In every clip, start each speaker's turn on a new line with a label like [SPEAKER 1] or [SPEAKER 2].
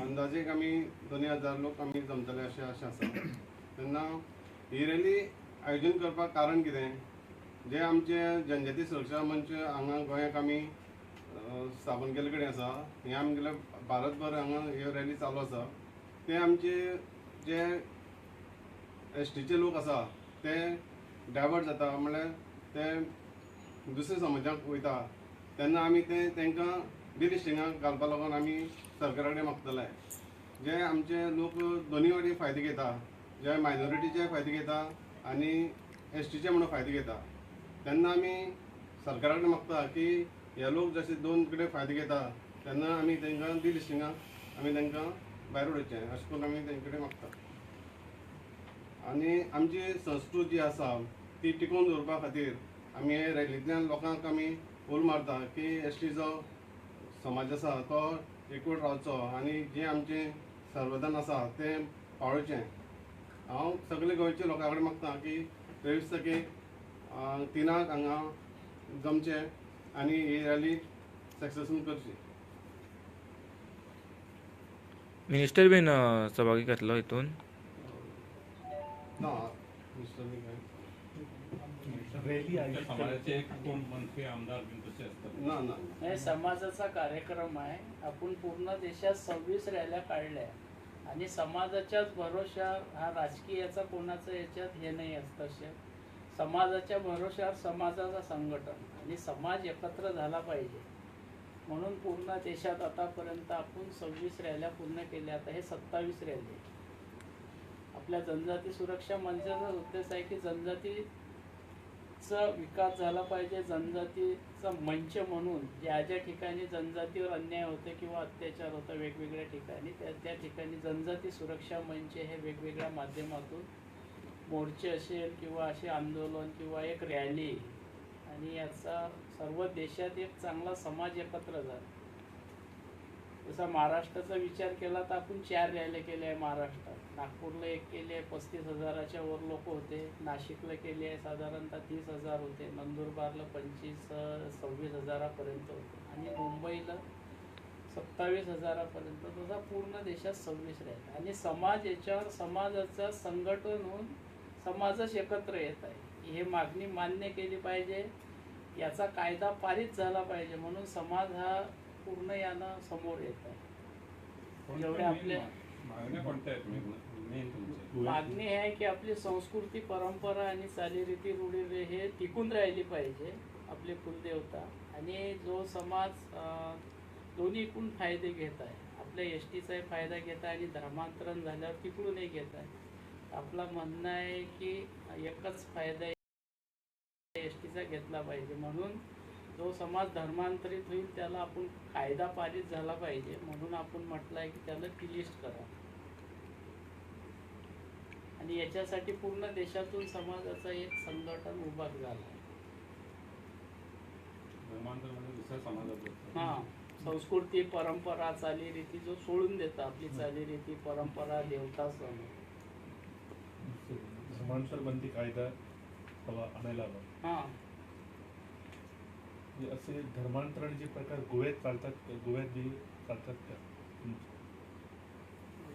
[SPEAKER 1] अंदाजेक आमी 2000 लोक आमी जमतले अशें आशा आसा। तेन्ना ही रॅली आयोजन करपाक कारण कितें, जे आमचे जनजाती सुरक्षा मंच हांगा गोंयाक आमी स्थापन केल्ले कडेन आसा, हें आमगेले भारतभर हांगा ह्यो रॅली चालू आसा। ते आमचे जे एसटीचे लोक आसा ते डायवर्ट जाता, म्हणल्यार ते दुसऱ्या समाजाक वयता, तेन्ना आमी ते तांकां डिलिस्टिंगाक घालपा लागून आमी सरकारा कडेन मागतले। जे आमचे लोक दोनूय वाटेन फायदे घेता, जे मायनॉरिटीचे फायदे घेता आनी एसटीचे म्हणून फायदे घेता, तेन्ना आमी सरकारा कडेन मागता की हे लोक जशे दोन कडेन फायदे घेता तेन्ना आमी तांकां डिलिस्टिंगाक आमी तांकां भायर उडोवचें अशें करून आमी तांचे कडेन मागता। आनी आमची संस्कृती जी आसा ती टिकोवन दवरपा खातीर आमी हे रॅलींतल्यान लोकांक आमी उलो मारता की एसटीचो समाज आसा तो एकवट रावचो आनी जें आमचें सर्वधन आसा तें पाळोवचें। हांव सगळे गोंयच्या लोकां कडेन मागता की 23 तारखेक 3 हांगा जमचें आनी ही रॅली सक्सेसफूल करची।
[SPEAKER 2] मिनिस्टर बीन सहभागी घेतलो हितून?
[SPEAKER 1] ना, मिनिस्टर बी काय
[SPEAKER 3] समाजाचे कोण मंत्री आमदार बीन तसे असतात
[SPEAKER 1] ना ना,
[SPEAKER 4] हे समाजाचा कार्यक्रम आहे। आपण पूर्ण देशात 26 रॅल्या काढल्या आणि समाजाच्याच भरोश्यावर, हा राजकीयाचा कोणाचा याच्यात हे नाही असतं, समाजाच्या भरोश्यावर समाजाचा संघटन आणि समाज एकत्र झाला पाहिजे म्हणून पूर्ण देशात आतापर्यंत आपण 26 रॅल्या पूर्ण केल्या। आता हे 27 रॅली। आपल्या जनजाती सुरक्षा मंचाचा उद्देश आहे की जनजातीचा विकास झाला पाहिजे, जनजातीचा मंच म्हणून ज्या ज्या ठिकाणी जनजातीवर अन्याय होतो किंवा अत्याचार होतो वेगवेगळ्या ठिकाणी, त्या त्या ठिकाणी जनजाती सुरक्षा मंच हे वेगवेगळ्या माध्यमातून मोर्चे असेल किंवा असे आंदोलन किंवा एक रॅली आणि याचा सर्व देशात एक चांगला समाज एकत्र झाला। जसा महाराष्ट्राचा विचार केला तर आपण 4 रॅल्या केल्या आहे महाराष्ट्रात। नागपूरला एक केली आहे, 35,000च्या वर लोक होते। नाशिकला केली आहे, साधारणतः 30,000 होते। नंदुरबारला 25-26 हजारापर्यंत होते आणि मुंबईला 27,000पर्यंत। तसा पूर्ण देशात 26 रॅली आणि समाज याच्यावर समाजाचा संघटन होऊन समाजच एकत्र येत आहे। हे मागणी मान्य केली पाहिजे, याचा कायदा पारित झाला पाहिजे म्हणून समाज हा पूर्ण यानं समोर येत आहे। जेवढे आपले मागणी आहे की आपली संस्कृती, परंपरा आणि चालीरीती, रूढी हे टिकून राहिली पाहिजे, आपले कुलदेवता आणि जो समाज दोन्हीकडून फायदे घेत आहे, आपल्या एस टीचाही फायदा घेत आहे आणि धर्मांतरण झाल्यावर तिकडूनही घेत आहे। आपला म्हणणं आहे की एकच फायदा एस टीचा घेतला पाहिजे म्हणून जो समाज धर्मांतरित होईल त्याला आपण कायदा पारित झाला पाहिजे म्हणून आपण म्हटलं आहे की त्याला डिलिस्ट करा आणि याच्यासाठी पूर्ण देशातून समाजाचा एक संघटन उभा झाला आहे। हां, संस्कृती, परंपरा, चालीरीती जो सोडून देतात, आपली चालीरीती, परंपरा, देवता, सण,
[SPEAKER 5] धर्मांतर बंदी कायदा आणायला हवा।
[SPEAKER 4] हां,
[SPEAKER 5] असे धर्मांतरण जे प्रकार गोव्यात चालतात, गोव्यात जे चालतात का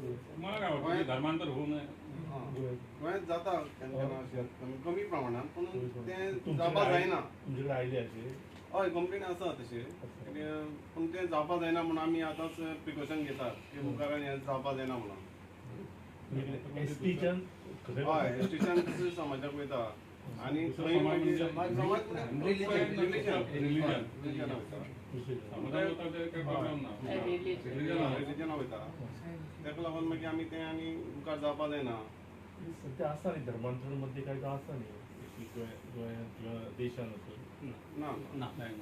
[SPEAKER 3] तुम्हाला काय वाटतं धर्मांतर होऊ नये?
[SPEAKER 1] गोव्यात जाता कमी प्रमाणात, पण ते जावपा जायना।
[SPEAKER 5] तुमच्याकडे आयले असे?
[SPEAKER 1] हय, कंप्लेन आसा तशी, पूण ते जावपा जायना म्हणून आमी आतांच प्रिकॉशन घेतात की मुखार हें जावपा जायना म्हणून।
[SPEAKER 5] एसटीच्यान?
[SPEAKER 1] हय, एसटीच्यान दुसऱ्या समाजाक वयता आणि थंय मागीर समाज रिलिजन रिलिजन वयता, ताका लागून मागीर आमी तें आनी मुखार जावपा जायना।
[SPEAKER 5] सध्या आसा न्ही धर्मांतरण मध्ये काय आसा न्ही गोंयांत किंवा देशान असो?
[SPEAKER 1] ना
[SPEAKER 3] ना,
[SPEAKER 5] नाही,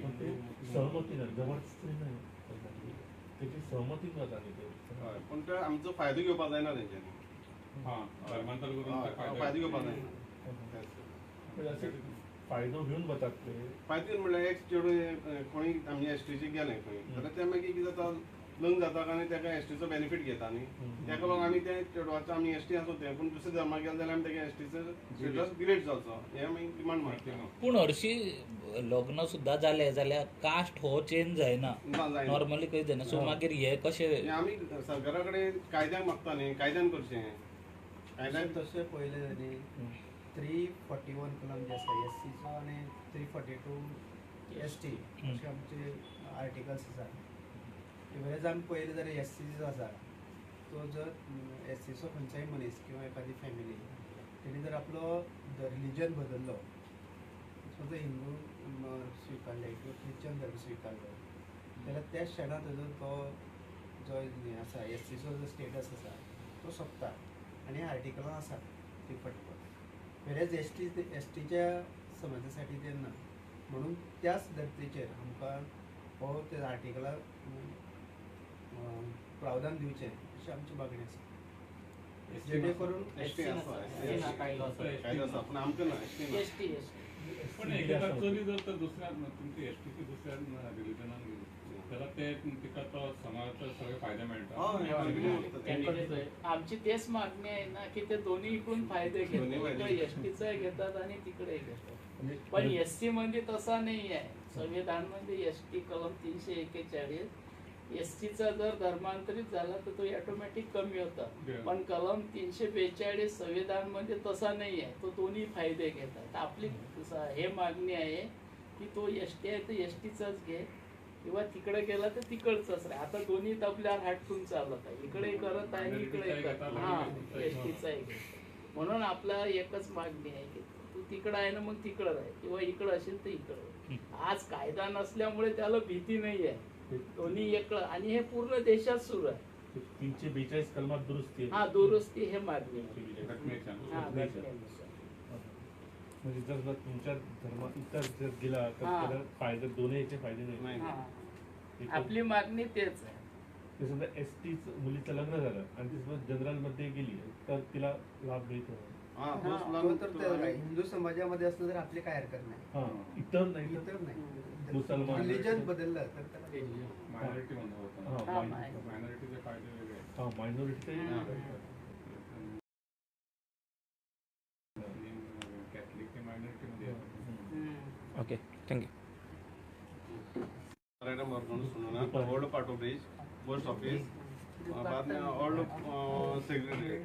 [SPEAKER 3] पण
[SPEAKER 5] ते सहमती नाही, जबरदस्ती नाही, त्याची सहमती जाता न्ही ते।
[SPEAKER 1] हय, पूण ते आमचो फायदो घेवपा जायना तेंच्यांनी।
[SPEAKER 3] हां, धर्मांतर करून
[SPEAKER 1] फायदो घेवपा जायना।
[SPEAKER 5] फायदो घेवन वतात ते।
[SPEAKER 1] फायदो घेवन म्हणल्यार एक चेडूं कोणी आमचे एसटीचे गेलें खंय जाल्यार ते मागीर कितें जाता, लग्न जाता आनी ताका एसटीचो बेनिफीट घेता न्ही, ताका लागून आमी ते चेडवाचो आमी एसटी आसो ते, पूण दुसऱ्या धर्माक गेले जाल्यार आमी ताका एसटीचो स्टेटस डिलीट जावचो हे आमी डिमांड मारता.
[SPEAKER 6] पूण हरशी लग्न सुद्दां जालें जाल्यार कास्ट हो चेंज जायना,
[SPEAKER 1] ना जायना.
[SPEAKER 6] नॉर्मली खंय जायना. सो मागीर हे कशें
[SPEAKER 1] हे आमी सरकारा कडेन कायद्याक मागता न्ही, कायद्यान करचें. कायद्यान
[SPEAKER 7] तशें पळयलें जाल्यार 341 कलम जे आसा एस सीचो आनी 342 एस टी अशे आमचे आर्टिकल्स आसा. एवरेज आमी पळयलें जाल्यार एस सी जो आसा तो जर एस सीचो खंयचोय मनीस किंवा एखादी फॅमिली तेणी जर आपलो रिलीजन बदल्लो, समज हिंदू स्विकारले किंवा क्रिश्चन धर्म स्विकारलो जाल्यार त्याच क्षणा तेजो तो जो हें आसा एस सीचो जो स्टेटस आसा तो सोंपता आनी आर्टिकलां आसा 341. वेरेज एस टीच्या समाजासाठी ते ना, म्हणून त्याच धर्तीचेर आमकां हो त्या आर्टिकला प्रावधान दिवचें अशी आमची मागणी आसा, जेणे करून
[SPEAKER 1] एसटी आसा, कायदो आसा, पूण आमकां ना एसटी ना.
[SPEAKER 4] एस टी
[SPEAKER 3] पण एकेका चली जर तर दुसऱ्या तुमची एसटीची दुसऱ्या रिलिजनान गेली जाल्यार ते तिका तो समाजाचो सगळे फायदे मेळटा.
[SPEAKER 4] आमची तेच मागणी आहे ना की ते दोन्ही इकडून फायदे घेतात, एस टीचा घेतात आणि तिकडे घेतात. पण एस सी मध्ये तसा नाही आहे. संविधान मध्ये एस टी कलम 341 एस टीचा जर धर्मांतरित झाला तर तो ऑटोमॅटिक कमी होता, पण कलम 342 संविधान मध्ये तसा नाही आहे, तो दोन्ही फायदे घेतात. आपली हे मागणी आहे की तो एस टी आहे तर एस टीचाच घे, किंवा तिकडे गेला तर तिकडचाच राह. आता दोन्ही तबल्यावर हाटून चालत आहे, इकडे करत आहे आणि इकडे करत, हा एस टीचाही घे. म्हणून आपला एकच मागणी आहे की तू तिकडं आहे ना मग तिकडं राह, किंवा इकडं असेल तर इकडं. आज कायदा नसल्यामुळे त्याला भीती नाही आहे, दोन्ही एकलं. आणि हे पूर्ण देशात सुरू आहे.
[SPEAKER 5] 342 कलमात दुरुस्ती,
[SPEAKER 4] हा दुरुस्ती हे मागणी आहे.
[SPEAKER 3] घटनेच्या
[SPEAKER 5] म्हणजे जर तुमच्या धर्म इतर जर गेला तर त्याला फायदा, दोन्ही याचे फायदे नाही.
[SPEAKER 4] आपली मागणी तेच आहे.
[SPEAKER 5] ते समजा एस टी मुलीचं लग्न झालं आणि ती समजा जनरल मध्ये गेली तर तिला लाभ मिळतो.
[SPEAKER 7] तर हिंदू समाजामध्ये असलं तर आपली काय हरकत नाही,
[SPEAKER 5] इतर नाही,
[SPEAKER 7] इतर नाही,
[SPEAKER 5] मुसलमान
[SPEAKER 7] रिलिजन बदललं तर त्याला
[SPEAKER 3] मायनॉरिटी म्हणतो, मायनॉरिटीचे फायदे वेगळे,
[SPEAKER 5] मायनॉरिटी
[SPEAKER 3] कॅथलिक ते मायनॉरिटी मध्ये.
[SPEAKER 2] Okay, thank you.
[SPEAKER 1] Old Patto bridge, post office, बाद में ओल्ड सेक्रेटरी.